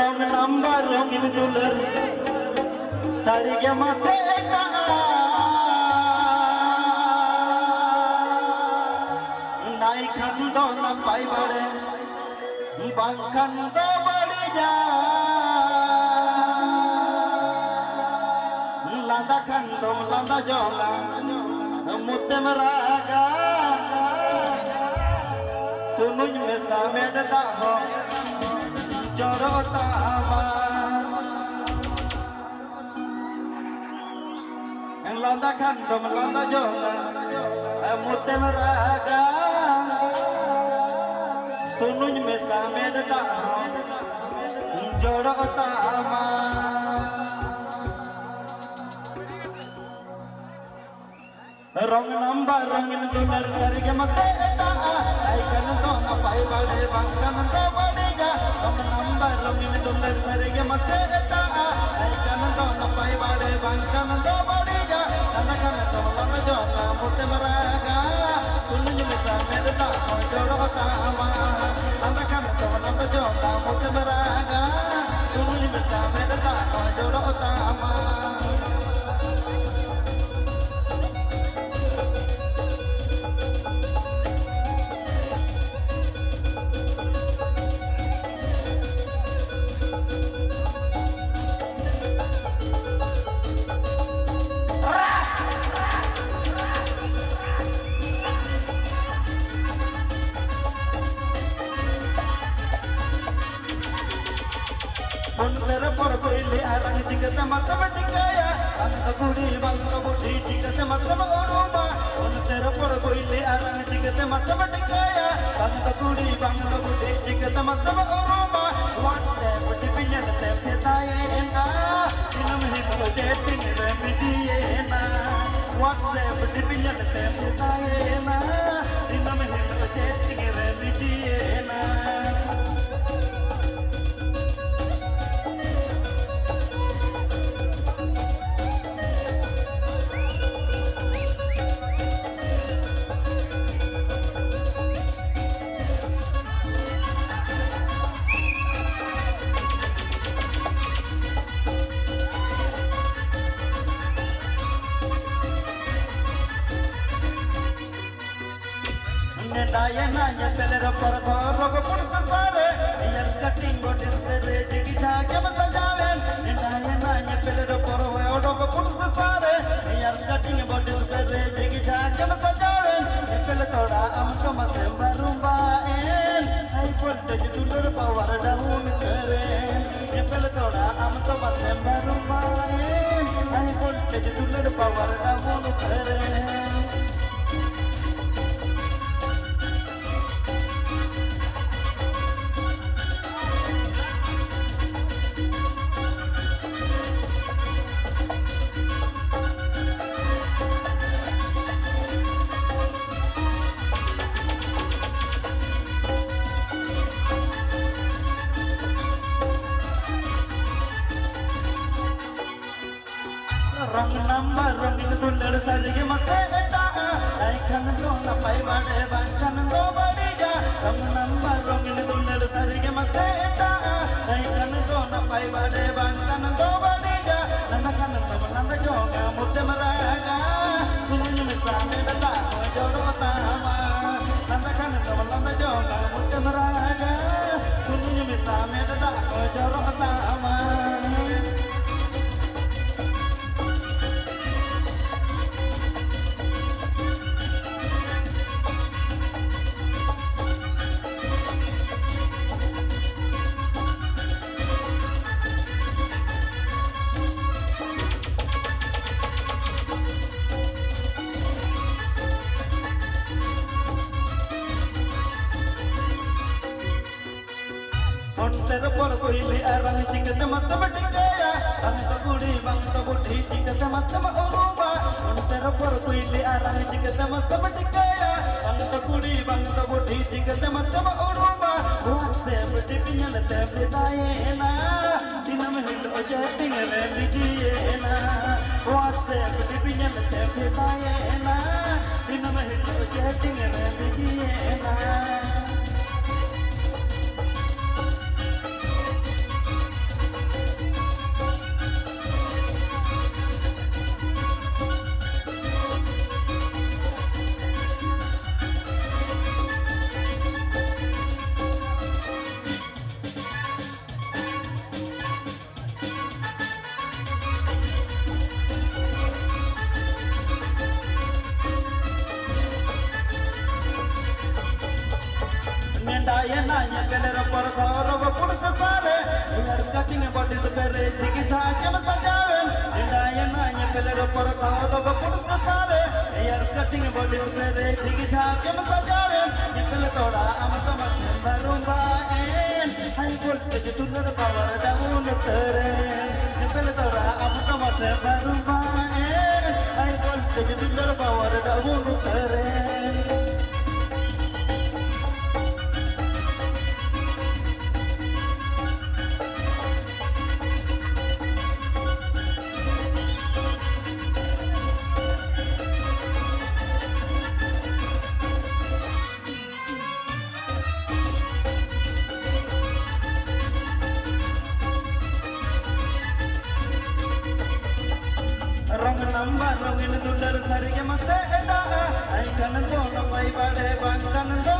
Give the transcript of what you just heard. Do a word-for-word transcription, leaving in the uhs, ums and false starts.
ᱨᱚᱝ ᱱᱟᱢᱵᱟᱨ ᱨᱚᱝᱤᱱ ᱫᱩᱞᱟᱹᱲ, ᱥᱟᱹᱨᱤ ᱜᱮ ᱢᱟᱥᱮ ᱮᱴᱟᱜᱼᱟ᱾ ᱱᱟᱭ ᱠᱷᱟᱱ ᱫᱚ ᱱᱟᱯᱟᱭ ᱵᱟᱲᱮ, ᱵᱟᱝᱠᱷᱟᱱ ᱫᱚ ᱵᱟᱹᱲᱤᱡᱟ᱾ ᱞᱟᱸᱫᱟ ᱠᱷᱟᱱ ᱫᱚᱢ ᱞᱟᱸᱫᱟ ᱡᱚᱝᱟ, ᱢᱩᱛᱮᱢ ᱨᱟᱜᱟ᱾ ᱥᱩᱱᱩᱧ ᱢᱮᱥᱟ ᱢᱮᱫ ᱫᱟᱜ ᱦᱚᱸ ᱡᱚᱨᱚᱜ ᱛᱟᱢᱟ᱾ ᱞᱟᱸᱫᱟ ᱠᱷᱟᱱ ᱫᱚᱢ ᱞᱟᱸᱫᱟ ᱡᱚᱝᱟ, ᱢᱩᱛᱮᱢ ᱨᱟᱜᱟ᱾ ᱥᱩᱱᱩᱧ ᱢᱮᱥᱟ ᱢᱮᱫ ᱫᱟᱜ ᱦᱚᱸ ᱡᱚᱨᱚᱜ ᱛᱟᱢᱟ᱾ ᱨᱚᱝ ᱱᱟᱢᱵᱟᱨ ᱨᱚᱝᱤᱱ ᱫᱩᱞᱟᱹᱲ ᱥᱟᱹᱨᱤ ᱜᱮ ᱢᱟᱥᱮ ᱮᱴᱟᱜᱼᱟ᱾ ᱟᱭ ᱠᱷᱟᱱ ᱫᱚ ᱱᱟᱯᱟᱭ ᱵᱟᱲᱮ, ᱵᱟᱝ ᱠᱷᱟᱱ ᱫᱚ ᱵᱟᱹᱲᱤᱡᱟ᱾ ᱨᱚᱝ ᱱᱟᱢᱵᱟᱨ ᱨᱚᱝᱤᱱ ᱫᱩᱞᱟᱹᱲ ᱥᱟᱹᱨᱤ ᱜᱮ ᱢᱟᱥᱮ ᱮᱴᱟᱜᱼᱟ᱾ ᱟᱭ ᱠᱷᱟᱱ ᱫᱚ ᱱᱟᱯᱟᱭ ᱵᱟᱲᱮ, ᱵᱟᱝ ᱠᱷᱟᱱ ᱫᱚ ᱵᱟᱹᱲᱤᱡᱟ᱾ ᱞᱟᱸᱫᱟ ᱠᱷᱟᱱ ᱫᱚ ᱞᱟᱸᱫᱟ ᱡᱚᱝᱟ, ᱢᱩᱛᱮᱢ ᱨᱟᱜᱟ᱾ ᱥᱩᱱᱩᱧ ᱢᱮᱥᱟ ᱢᱮᱫ ᱫᱟᱜ ᱦᱚᱸ ᱡᱚᱨᱚᱜ ᱛᱟᱢᱟ᱾ ᱞᱟᱸᱫᱟ ᱠᱷᱟᱱ ᱫᱚ ᱞᱟᱸᱫᱟ ᱡᱚᱝᱟ, ᱢᱩᱛᱮᱢ ᱨᱟᱜᱟ᱾ ᱥᱩᱱᱩᱧ ᱢᱮᱥᱟ ᱢᱮᱫ ᱫᱟᱜ ᱦᱚᱸ ᱡᱚᱨᱚᱜ ᱛᱟᱢᱟ᱾ ᱚᱱᱛᱮ ᱨᱮ ᱯᱚᱨ ᱠᱚᱭᱞᱮ ᱟᱨᱟᱝ ᱪᱤᱠᱟᱹᱛᱮ ᱢᱟᱛᱚᱢ ᱴᱷᱤᱠᱟᱹᱭᱟ? ᱵᱟᱝ ᱫᱚ ᱠᱩᱲᱤ, ᱵᱟᱝ ᱫᱚ ᱵᱩᱰᱷᱤ, ᱪᱤᱠᱟᱹᱛᱮ ᱢᱟᱛᱚᱢ ᱩᱨᱩᱢᱟ? ᱚᱱᱛᱮ ᱨᱮ ᱯᱚᱨ ᱠᱚᱭᱞᱮ ᱟᱨᱟᱝ ᱪᱤᱠᱟᱹᱛᱮ ᱢᱟᱛᱚᱢ ᱴᱷᱤᱠᱟᱹᱭᱟ? ᱵᱟᱝ ᱫᱚ ᱠᱩᱲᱤ, ᱵᱟᱝ ᱫᱚ ᱵᱩᱰᱷᱤ, ᱪᱤᱠᱟᱹᱛᱮ ᱢᱟᱛᱚᱢ ᱩᱨᱩᱢᱟ? WhatsApp ᱰᱤᱯᱤ ᱧᱮᱞ ᱛᱮ ᱯᱷᱮᱫᱟᱭᱮᱱᱟ, ᱫᱤᱱᱟᱹᱢ ᱦᱤᱞᱳᱜ chatting ᱨᱮ ᱵᱤᱡᱤᱭᱮᱱᱟ᱾ WhatsApp ᱰᱤᱯᱤ ᱧᱮᱞ ᱛᱮ ᱯᱷᱮᱫᱟᱭᱮᱱᱟ, ᱫᱤᱱᱟᱹᱢ ᱦᱤᱞᱳᱜ chatting ᱨᱮ ᱵᱤᱡᱤᱭᱮᱱᱟ᱾ ᱮᱱᱟ ᱧᱮᱯᱮᱞ ᱨᱚᱯᱚᱲ ᱦᱚᱨᱚᱜ ᱯᱩᱴ ᱥᱟᱥᱟᱨᱮ, ᱮᱭᱟᱨ ᱠᱟᱴᱤᱝ ᱵᱚᱰᱤ ᱥᱯᱨᱮ ᱡᱤᱜᱤ ᱡᱷᱟᱜᱮᱢ ᱥᱟᱡᱟᱣᱮᱱ᱾ ᱮᱱᱟ ᱮᱱᱟ ᱧᱮᱯᱮᱞ ᱨᱚᱯᱚᱲ ᱦᱚᱭ ᱚᱰᱚᱠ ᱯᱩᱴ ᱥᱟᱥᱟᱨᱮ, ᱮᱭᱟᱨ ᱠᱟᱴᱤᱝ ᱵᱚᱰᱤ ᱥᱯᱨᱮ ᱡᱤᱜᱤ ᱡᱷᱟᱜᱮᱢ ᱥᱟᱡᱟᱣᱮᱱ᱾ ᱧᱮᱯᱮᱞ ᱛᱚᱲᱟ ᱟᱢ ᱛᱚ ᱢᱟᱥᱮᱢ ᱵᱟᱨᱩᱢᱵᱟᱜ ᱮᱱ, ᱦᱟᱭ ᱵᱷᱳᱞᱴᱮᱡᱽ ᱫᱩᱞᱟᱹᱲ ᱯᱟᱣᱟᱨ ᱰᱟᱣᱩᱱ ᱩᱛᱟᱹᱨᱮᱱ᱾ ᱧᱮᱯᱮᱞ ᱛᱚᱲᱟ ᱟᱢ ᱫᱚ ᱵᱟᱥᱮᱢ ᱵᱟᱨᱩᱢᱵᱟᱭᱮᱱ, ᱦᱟᱭ ᱵᱷᱳᱞᱴᱮᱡᱽ ᱫᱩᱞᱟᱹᱲ ᱯᱟᱣᱟᱨ ᱰᱟᱣᱩᱱ ᱩᱛᱟᱹᱨᱮᱱ᱾ Wrong number, wrong in ᱫᱩᱞᱟᱹᱲ ᱥᱟᱹᱨᱤ ᱜᱮ ᱢᱟᱥᱮ ᱮᱴᱟᱜᱼᱟ᱾ ᱮᱱᱠᱷᱟᱱ ᱫᱚ ᱱᱟᱯᱟᱭ ᱵᱟᱲᱮ, ᱵᱟᱝᱠᱷᱟᱱ ᱫᱚ ᱵᱟᱹᱲᱤᱡᱟ᱾ Wrong number, wrong in ᱫᱩᱞᱟᱹᱲ ᱥᱟᱹᱨᱤ ᱜᱮ ᱢᱟᱥᱮ ᱮᱴᱟᱜᱼᱟ᱾ ᱮᱱᱠᱷᱟᱱ ᱫᱚ ᱱᱟᱯᱟᱭ ᱵᱟᱲᱮ, ᱵᱟᱝᱠᱷᱟᱱ ᱫᱚ ᱵᱟᱹᱲᱤᱡᱟ᱾ ᱞᱟᱸᱫᱟ ᱠᱷᱟᱱ ᱫᱚᱢ ᱞᱟᱸᱫᱟ ᱡᱚᱝᱟ, ᱢᱩᱫᱮᱢ ᱨᱟᱜᱟ᱾ ᱥᱩᱱᱩᱢ ᱢᱮᱥᱟ ᱢᱮ ᱫᱟᱜ ᱦᱚᱸ ᱡᱚᱨᱚᱜ ᱛᱟᱢᱟ᱾ ᱞᱟᱸᱫᱟ ᱠᱷᱟᱱ ᱫᱚᱢ ᱞᱟᱸᱫᱟ ᱡᱚᱝᱟ, ᱢᱩᱫᱮᱢ ᱨᱟᱜᱟ᱾ ᱥᱩᱱᱩᱢ ᱢᱮᱥᱟ ᱢᱮ ᱫᱟᱜ ᱦᱚᱸ ᱡᱚᱨᱚᱜ ᱛᱟᱢᱟ᱾ ᱚᱱᱛᱮ ᱨᱮ ᱯᱚᱨ ᱠᱩᱭᱞᱤ ᱟᱨᱟᱝ ᱪᱤᱠᱟᱹᱛᱮ ᱢᱟᱛᱚᱢ ᱴᱷᱤᱠᱟᱹᱭᱟ? ᱵᱟᱝ ᱫᱚ ᱠᱩᱲᱤ, ᱵᱟᱝ ᱫᱚ ᱵᱩᱰᱷᱤ, ᱪᱤᱠᱟᱹᱛᱮ ᱢᱟᱛᱚᱢ ᱩᱨᱩᱢᱟ? ᱚᱱᱛᱮ ᱨᱮ ᱯᱚᱨ ᱠᱩᱭᱞᱤ ᱟᱨᱟᱝ ᱪᱤᱠᱟᱹᱛᱮ ᱢᱟᱛᱚᱢ ᱴᱷᱤᱠᱟᱹᱭᱟ? ᱵᱟᱝ ᱫᱚ ᱠᱩᱲᱤ, ᱵᱟᱝ ᱫᱚ ᱵᱩᱰᱷᱤ, ᱪᱤᱠᱟᱹᱛᱮ ᱢᱟᱛᱚᱢ ᱩᱨᱩᱢᱟ? WhatsApp ᱰᱤᱯ ᱧᱮᱞᱛᱮ ᱯᱷᱮᱫᱟᱭᱮᱱᱟ, ᱫᱤᱱᱟᱹᱢ ᱦᱤᱞᱳᱜ ᱪᱮᱴᱤᱝ ᱨᱮ ᱵᱤᱡᱤᱭᱮᱱᱟ᱾ WhatsApp ᱰᱤᱯ ᱧᱮᱞᱛᱮ ᱯᱷᱮᱫᱟᱭᱮᱱᱟ, ᱫᱤᱱᱟᱹᱢ ᱦᱤᱞᱳᱜ ᱪᱮᱴᱤᱝ ᱨᱮ ᱵᱤᱡᱤᱭᱮᱱᱟ᱾ ᱵᱚᱰᱤ ᱩᱛᱟᱹᱨ ᱨᱮ ᱡᱷᱤᱠ ᱡᱷᱟᱠ ᱮᱢ ᱥᱟᱡᱟᱣᱮᱱ, ᱧᱮᱯᱮᱞ ᱛᱚᱲᱟ ᱟᱢ ᱫᱚ ᱢᱟᱛᱷᱮᱢ ᱵᱟᱨᱩᱢᱵᱟᱜ ᱮᱱ᱾ High voltage ᱫᱩᱞᱟᱹᱲ power down ᱩᱛᱟᱹᱨ ᱮᱱ, ᱧᱮᱯᱮᱞ ᱛᱚᱲᱟ ᱟᱢ ᱫᱚ ᱢᱟᱛᱷᱮᱢ ᱵᱟᱨᱩᱢᱵᱟᱜ ᱮᱱ᱾ High voltage ᱫᱩᱞᱟᱹᱲ power down ᱩᱛᱟᱹᱨ ᱮᱱ᱾ ᱨᱚᱝ ᱱᱟᱢᱵᱟᱨ ᱨᱚᱝᱜᱤᱱ ᱫᱩᱞᱟᱹᱲ ᱥᱟᱹᱨᱤ ᱜᱮ ᱢᱟᱥᱮ ᱮᱴᱟᱜᱟ, ᱮᱱᱠᱷᱟᱱ ᱫᱚ ᱱᱟᱯᱟᱭ ᱵᱟᱲᱮ ᱵᱟᱝᱠᱷᱟᱱ ᱫᱚ